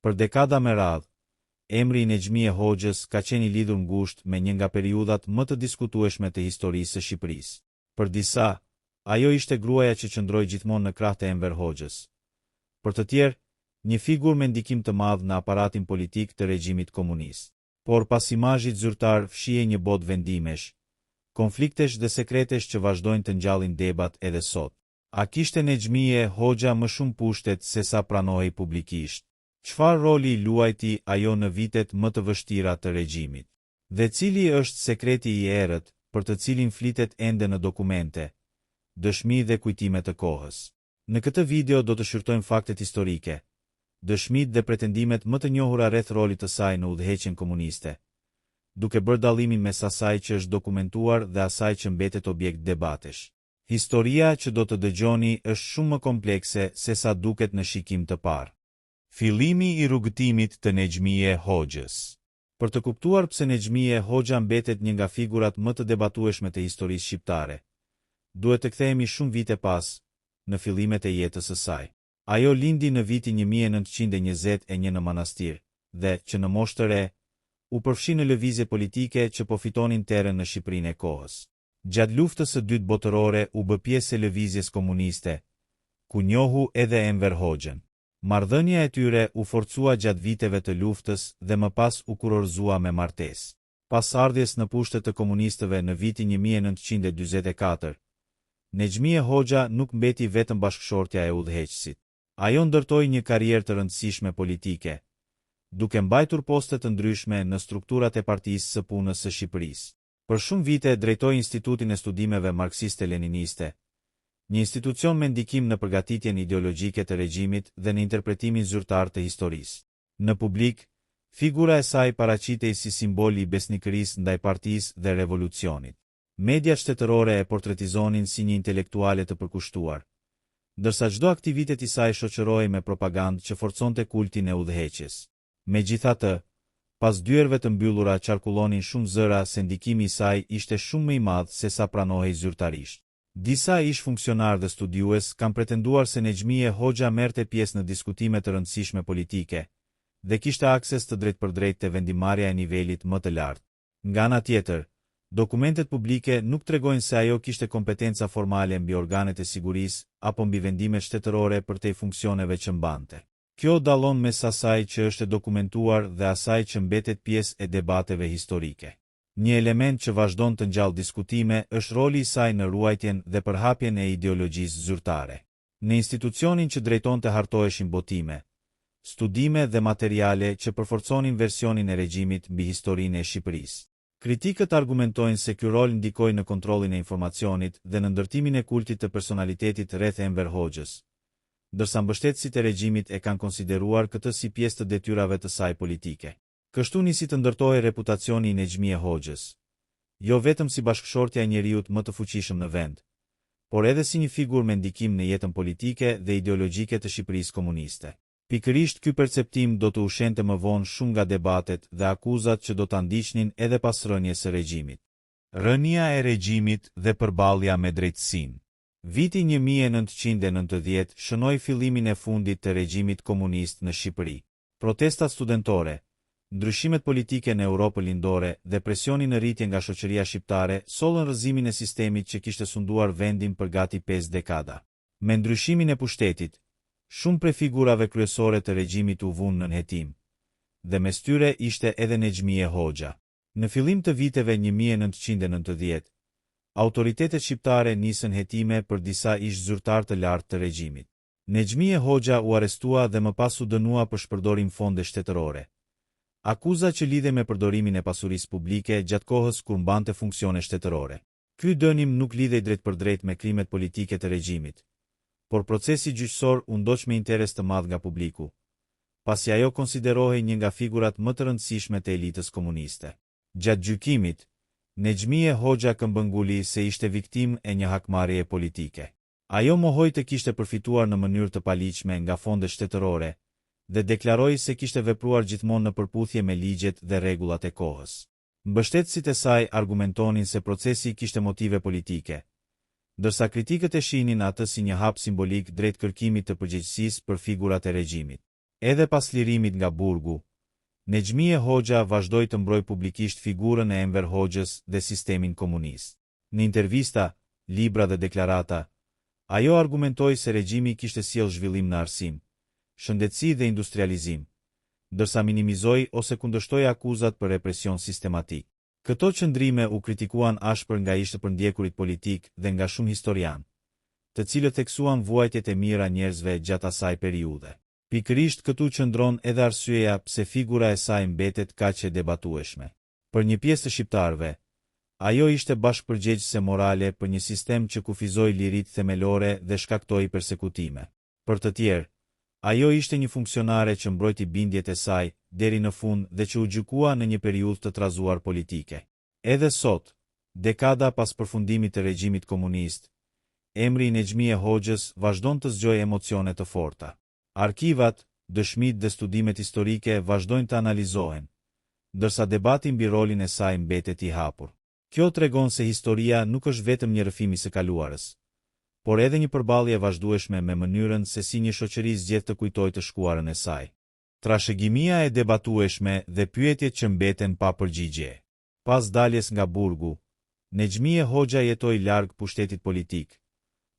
Për dekada me radhë, emri i Nexhmije Hoxhës ka qenë i lidhur ngushtë me një nga periudhat më të diskutueshme të historisë së Shqipërisë. Për disa, ajo ishte gruaja që qëndroi gjithmonë në krah të Enver Hoxhës. Për të tjerë, një figurë me ndikim të madh në aparatin politik të regjimit komunist. Por pas imazhit zyrtar fshihej një botë vendimesh, konfliktesh dhe sekretesh që vazhdojnë të ngjallin debat edhe sot. A kishte Nexhmije Hoxha më shumë pushtet sesa pranohej publikisht? Çfarë roli luajti ajo në vitet më të vështira të regjimit? Dhe cili është sekreti i errët për të cilin flitet ende në dokumente, dëshmi dhe kujtime të kohës? Në këtë video do të shqyrtojmë faktet historike, dëshmitë dhe pretendimet më të njohura rreth rolit të saj në udhëheqjen komuniste, duke bërë dallimin mes asaj që është dokumentuar dhe asaj që mbetet objekt debatesh. Historia që do të dëgjoni është shumë më komplekse sesa duket në shikim të parë. Fillimi i rrugëtimit të Nexhmije Hoxhës. Për të kuptuar pse Nexhmije Hoxha mbetet një nga figurat më të debatueshme të historisë shqiptare, duhet të kthehemi shumë vite pas, në fillimet e jetës së saj. Ajo lindi në vitin 1921 në Manastir dhe, që në moshë të re, u përfshi në lëvizjet politike që po fitonin terren në Shqipërinë e kohës. Gjatë Luftës së Dytë Botërore u bë pjesë e lëvizjes komuniste, ku njohu edhe Enver Hoxhën. Marrëdhënia e tyre u forcua gjatë viteve të luftës dhe më pas u kurorëzua me martesë. Pas ardhjes në pushtet të komunistëve në vitin 1944, Nexhmije Hoxha nuk mbeti vetëm bashkëshortja e udhëheqësit. Ajo ndërtoi një karrierë të rëndësishme politike, duke mbajtur poste të ndryshme në strukturat e Partisë së Punës së Shqipërisë. Për shumë vite drejtoi Institutin e Studimeve Marksiste-Leniniste, një institucion me ndikim në përgatitjen ideologjike të regjimit dhe në interpretimin zyrtar të historisë. Në publik, figura e saj paraqitej si simbol i besnikërisë ndaj partisë dhe revolucionit. Mediat shtetërore e portretizonin si një intelektuale të përkushtuar, ndërsa çdo aktivitet i saj shoqërohej me propagandë që forconte kultin e udhëheqjes. Megjithatë, pas dyerve të mbyllura qarkullonin shumë zëra se ndikimi i saj ishte shumë më i madh sesa pranohej zyrtarisht. Disa ish-funksionarë dhe studiues kanë pretenduar se Nexhmije Hoxha merrte pjesë në diskutime të rëndësishme politike dhe kishte akses të drejtpërdrejtë te vendimmarrja e nivelit më të lartë. Nga ana tjetër, dokumentet publike nuk tregojnë se ajo kishte kompetenca formale mbi organet e sigurisë apo mbi vendimet shtetërore përtej funksioneve që mbante. Kjo dallon mes asaj që është e dokumentuar dhe asaj që mbetet pjesë e debateve historike. Një element që vazhdon të ngjallë diskutime është roli i saj në ruajtjen dhe përhapjen e ideologjisë zyrtare. Në institucionin që drejtonte hartoheshin botime, studime dhe materiale që përforconin versionin e regjimit mbi historinë e Shqipërisë. Kritikët argumentojnë se ky rol ndikoi në kontrollin e informacionit dhe në ndërtimin e kultit të personalitetit rreth Enver Hoxhës, ndërsa mbështetësit e regjimit e kanë konsideruar këtë si pjesë të detyrave të saj politike. Kështu nisi të ndërtohej reputacioni i Nexhmije Hoxhës, jo vetëm si bashkëshortja e njeriut më të fuqishëm në vend, por edhe si një figurë me ndikim në jetën politike dhe ideologjike të Shqipërisë komuniste. Pikërisht ky perceptim do të ushqente më vonë shumë nga debatet dhe akuzat që do ta ndiqnin edhe pas rënies së regjimit. Rënia e regjimit dhe përballja me drejtësinë. Viti 1990 shënoi fillimin e fundit të regjimit komunist në Shqipëri. Protestat studentore, ndryshimet politike në Europën Lindore dhe presioni në rritje nga shoqëria shqiptare sollën rrëzimin e sistemit që kishte sunduar vendin për gati pesë dekada. Me ndryshimin e pushtetit, shumë prej figurave kryesore të regjimit u vunë nën hetim, dhe mes tyre ishte edhe Nexhmije Hoxha. Në fillim të viteve 1990, autoritetet shqiptare nisën hetime për disa ish-zyrtarë të lartë të regjimit. Nexhmije Hoxha u arrestua dhe më pas u dënua për shpërdorim fondesh shtetërore, akuza që lidhej me përdorimin e pasurisë publike gjatë kohës kur mbante funksione shtetërore. Ky dënim nuk lidhej drejtpërdrejt me krimet politike të regjimit, por procesi gjyqësor u ndoq me interes të madh nga publiku, pasi ajo konsiderohej një nga figurat më të rëndësishme të elitës komuniste. Gjatë gjykimit, Nexhmije Hoxha këmbënguli se ishte viktimë e një hakmarrjeje politike. Ajo mohoi të kishte përfituar në mënyrë të paligjshme nga fondet shtetërore dhe deklaroi se kishte vepruar gjithmonë në përputhje me ligjet dhe rregullat e kohës. Mbështetësit e saj argumentonin se procesi kishte motive politike, ndërsa kritikët e shihnin atë si një hap simbolik drejt kërkimit të përgjegjësisë për figurat e regjimit. Edhe pas lirimit nga burgu, Nexhmije Hoxha vazhdoi të mbrojë publikisht figurën e Enver Hoxhës dhe sistemin komunist. Në intervista, libra dhe deklarata, ajo argumentoi se regjimi kishte sjellë zhvillim në arsim, shëndetësi dhe industrializim, ndërsa minimizoi ose kundërshtoi akuzat për represion sistematik. Këto qëndrime u kritikuan ashpër nga ish të përndjekurit politikë dhe nga shumë historianë, të cilët theksuan vuajtjet e mijëra njerëzve gjatë asaj periudhe. Pikërisht këtu qëndron edhe arsyeja pse figura e saj mbetet kaq e debatueshme. Për një pjesë të shqiptarëve, ajo ishte bashkëpërgjegjëse morale për një sistem që kufizoi liritë themelore dhe shkaktoi persekutime. Për të tjerë, ajo ishte një funksionare që mbrojti bindjet e saj deri në fund dhe që u gjykua në një periudhë të trazuar politike. Edhe sot, dekada pas përfundimit të regjimit komunist, emri i Nexhmije Hoxhës vazhdon të zgjojë emocione të forta. Arkivat, dëshmitë dhe studimet historike vazhdojnë të analizohen, ndërsa debati mbi rolin e saj mbetet i hapur. Kjo tregon se historia nuk është vetëm një rrëfim i së kaluarës, por edhe një përballje e vazhdueshme me mënyrën se si një shoqëri zgjedh të kujtojë të shkuarën e saj. Trashëgimia e debatueshme dhe pyetjet që mbeten pa përgjigje. Pas daljes nga burgu, Nexhmije Hoxha jetoi larg pushtetit politik,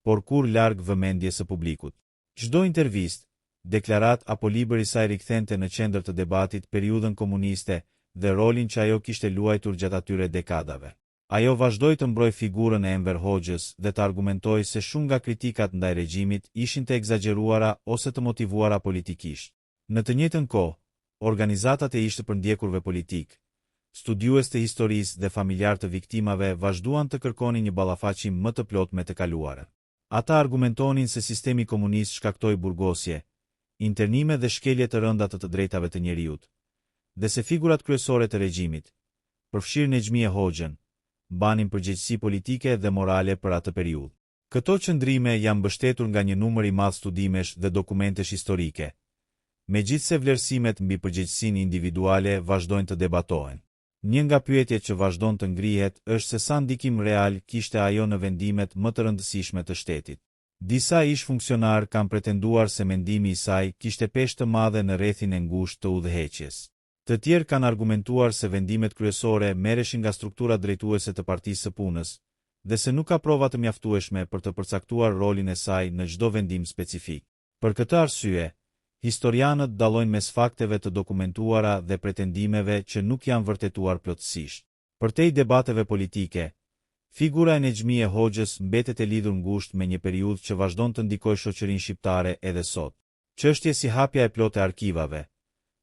por kurrë larg vëmendjes së publikut. Çdo intervistë, deklaratë apo libër i saj rikthente në qendër të debatit periudhën komuniste dhe rolin që ajo kishte luajtur gjatë atyre dekadave. Ajo vazhdoi të mbrojë figurën e Enver Hoxhës dhe të argumentojë se shumë nga kritikat ndaj regjimit ishin të ekzagjeruara ose të motivuara politikisht. Në të njëjtën kohë, organizatat e ish-të përndjekurve politikë, studiues të historisë dhe familjarë të viktimave vazhduan të kërkonin një ballafaqim më të plotë me të kaluarën. Ata argumentonin se sistemi komunist shkaktoi burgosje, internime dhe shkelje të rënda të të drejtave të njeriut, dhe se figurat kryesore të regjimit, përfshirë Nexhmije Hoxhën, mbanin përgjegjësi politike dhe morale për atë periudhë. Këto qëndrime janë mbështetur nga një numër i madh studimesh dhe dokumentesh historike, megjithëse vlerësimet mbi përgjegjësinë individuale vazhdojnë të debatohen. Një nga pyetjet që vazhdon të ngrihet është se sa ndikim real kishte ajo në vendimet më të rëndësishme të shtetit. Disa ish-funksionarë kanë pretenduar se mendimi i saj kishte peshë të madhe në rrethin e ngushtë të udhëheqjes. Të tjerë kanë argumentuar se vendimet kryesore merreshin nga strukturat drejtuese të Partisë së Punës dhe se nuk ka prova të mjaftueshme për të përcaktuar rolin e saj në çdo vendim specifik. Për këtë arsye, historianët dallojnë mes fakteve të dokumentuara dhe pretendimeve që nuk janë vërtetuar plotësisht. Përtej debateve politike, figura e Nexhmije Hoxhës mbetet e lidhur ngushtë me një periudhë që vazhdon të ndikojë shoqërinë shqiptare edhe sot. Çështje si hapja e plotë e arkivave,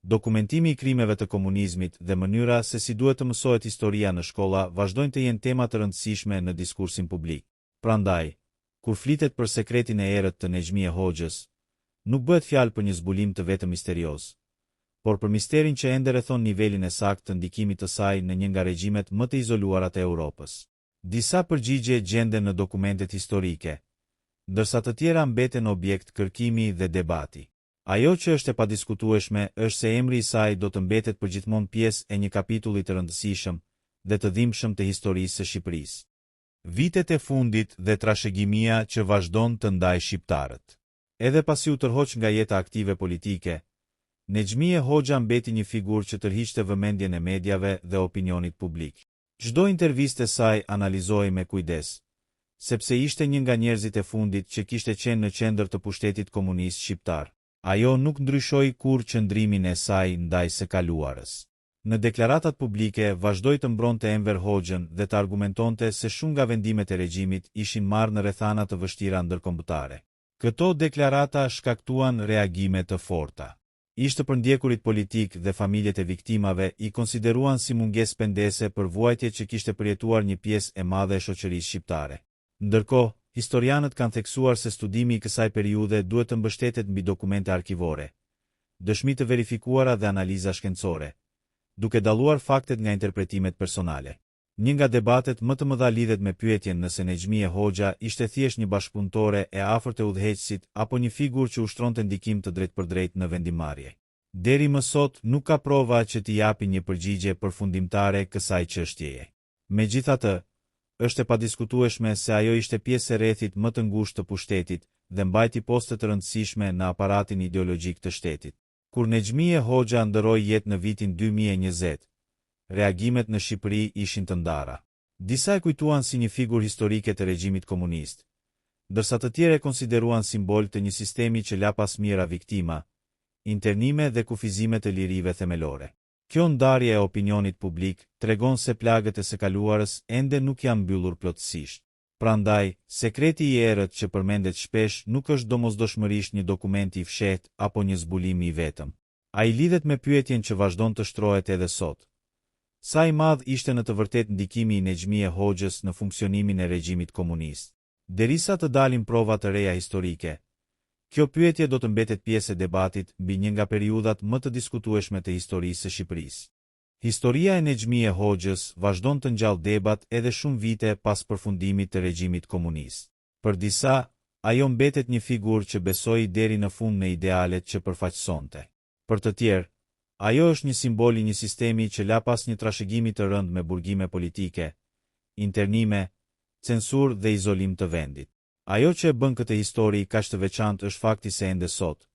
dokumentimi i krimeve të komunizmit dhe mënyra se si duhet të mësohet historia në shkolla vazhdojnë të jenë tema të rëndësishme në diskursin publik. Prandaj, kur flitet për sekretin e errët të Nexhmije Hoxhës, nuk bëhet fjalë për një zbulim të vetëm misterioz, por për misterin që ende rrethon nivelin e saktë të ndikimit të saj në një nga regjimet më të izoluara të Europës. Disa përgjigje gjenden në dokumentet historike, ndërsa të tjera mbeten objekt kërkimi dhe debati. Ajo që është e padiskutueshme është se emri i saj do të mbetet përgjithmonë pjesë e një kapitulli të rëndësishëm dhe të dhimbshëm të historisë së Shqipërisë. Vitet e fundit dhe trashëgimia që vazhdon të ndajë shqiptarët. Edhe pasi u tërhoq nga jeta aktive politike, Nexhmije Hoxha mbeti një figurë që tërhiqte vëmendjen e mediave dhe opinionit publik. Çdo intervistë e saj analizohej me kujdes, sepse ishte një nga njerëzit e fundit që kishte qenë në qendër të pushtetit komunist shqiptar. Ajo nuk ndryshoi kurrë qëndrimin e saj ndaj së kaluarës. Në deklaratat publike vazhdoi të mbronte Enver Hoxhën dhe të argumentonte se shumë nga vendimet e regjimit ishin marrë në rrethana të vështira ndërkombëtare. Këto deklarata shkaktuan reagime të forta. Ish të përndjekurit politikë dhe familjet e viktimave i konsideruan si mungesë pendese për vuajtjet që kishte përjetuar një pjesë e madhe e shoqërisë shqiptare. Ndërkohë, historianët kanë theksuar se studimi i kësaj periudhe duhet të mbështetet mbi dokumente arkivore, dëshmi të verifikuara dhe analiza shkencore, duke dalluar faktet nga interpretimet personale. Një nga debatet më të mëdha lidhet me pyetjen nëse Nexhmije Hoxha ishte thjesht një bashkëpunëtore e afërt e udhëheqësit apo një figurë që ushtronte ndikim të drejtpërdrejtë në vendimmarrje. Deri më sot nuk ka prova që t'i japin një përgjigje përfundimtare kësaj çështjeje. Megjithatë, është e padiskutueshme se ajo ishte pjesë e rrethit më të ngushtë të pushtetit dhe mbajti poste të rëndësishme në aparatin ideologjik të shtetit. Kur Nexhmije Hoxha ndërroi jetë në vitin 2020, reagimet në Shqipëri ishin të ndara. Disa e kujtuan si një figurë historike të regjimit komunist, ndërsa të tjerë e konsideruan simbol të një sistemi që la pas mijëra viktima, internime dhe kufizime të lirive themelore. Kjo ndarje e opinionit publik tregon se plagët e së kaluarës ende nuk janë mbyllur plotësisht. Prandaj, sekreti i errët që përmendet shpesh nuk është domosdoshmërisht një dokument i fshehtë apo një zbulim i vetëm. Ai lidhet me pyetjen që vazhdon të shtrohet edhe sot. Sa i madh ishte në të vërtetë ndikimi i Nexhmije Hoxhës në funksionimin e regjimit komunist? Derisa të dalin prova të reja historike, kjo pyetje do të mbetet pjesë e debatit mbi një nga periudhat më të diskutueshme të historisë së Shqipërisë. Historia e Nexhmije Hoxhës vazhdon të ngjallë debat edhe shumë vite pas përfundimit të regjimit komunist. Për disa, ajo mbetet një figurë që besoi deri në fund në idealet që përfaqësonte. Për të tjerë, ajo është një simbol i një sistemi që la pas një trashëgimi të rëndë me burgime politike, internime, censurë dhe izolim të vendit. Ajo që e bën këtë histori kaq të veçantë është fakti se ende sot,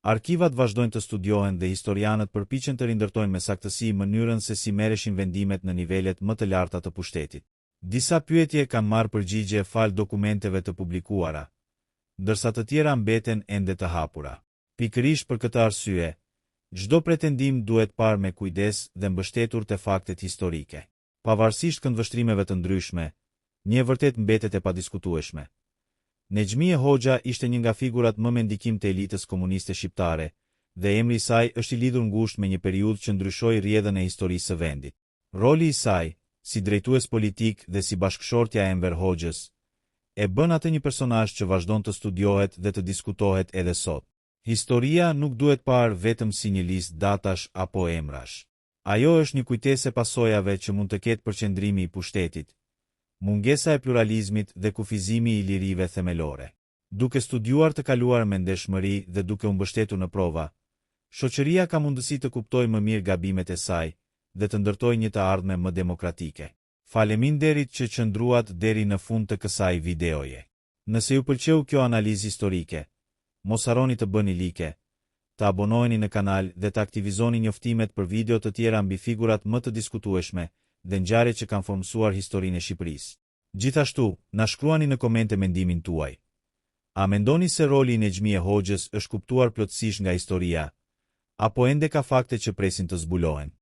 arkivat vazhdojnë të studiohen dhe historianët përpiqen të rindërtojnë me saktësi mënyrën se si merreshin vendimet në nivelet më të larta të pushtetit. Disa pyetje kanë marrë përgjigje falë dokumenteve të publikuara, ndërsa të tjera mbeten ende të hapura. Pikërisht për këtë arsye, çdo pretendim duhet parë me kujdes dhe mbështetur te faktet historike. Pavarësisht këndvështrimeve të ndryshme, një e vërtetë mbetet e padiskutueshme. Nexhmije Hoxha ishte një nga figurat më me ndikim të elitës komuniste shqiptare dhe emri i saj është i lidhur ngushtë me një periudhë që ndryshoi rrjedhën e historisë së vendit. Roli i saj, si drejtues politik dhe si bashkëshortja e Enver Hoxhës, e bën atë një personazh që vazhdon të studiohet dhe të diskutohet edhe sot. Historia nuk duhet parë vetëm si një listë datash apo emrash. Ajo është një kujtesë e pasojave që mund të ketë përqendrimi i pushtetit, mungesa e pluralizmit dhe kufizimi i lirive themelore. Duke studiuar të kaluarën me ndershmëri dhe duke u mbështetur në prova, shoqëria ka mundësi të kuptojë më mirë gabimet e saj dhe të ndërtojë një të ardhme më demokratike. Faleminderit që qëndruat deri në fund të kësaj videoje. Nëse ju pëlqeu kjo analizë historike, mos harroni të bëni like, të abonoheni në kanal dhe të aktivizoni njoftimet për video të tjera mbi figurat më të diskutueshme dhe ngjarjet që kanë formësuar historinë e Shqipërisë. Gjithashtu, na shkruani në komente mendimin tuaj. A mendoni se roli i Nexhmije Hoxhës është kuptuar plotësisht nga historia, apo ende ka fakte që presin të zbulohen?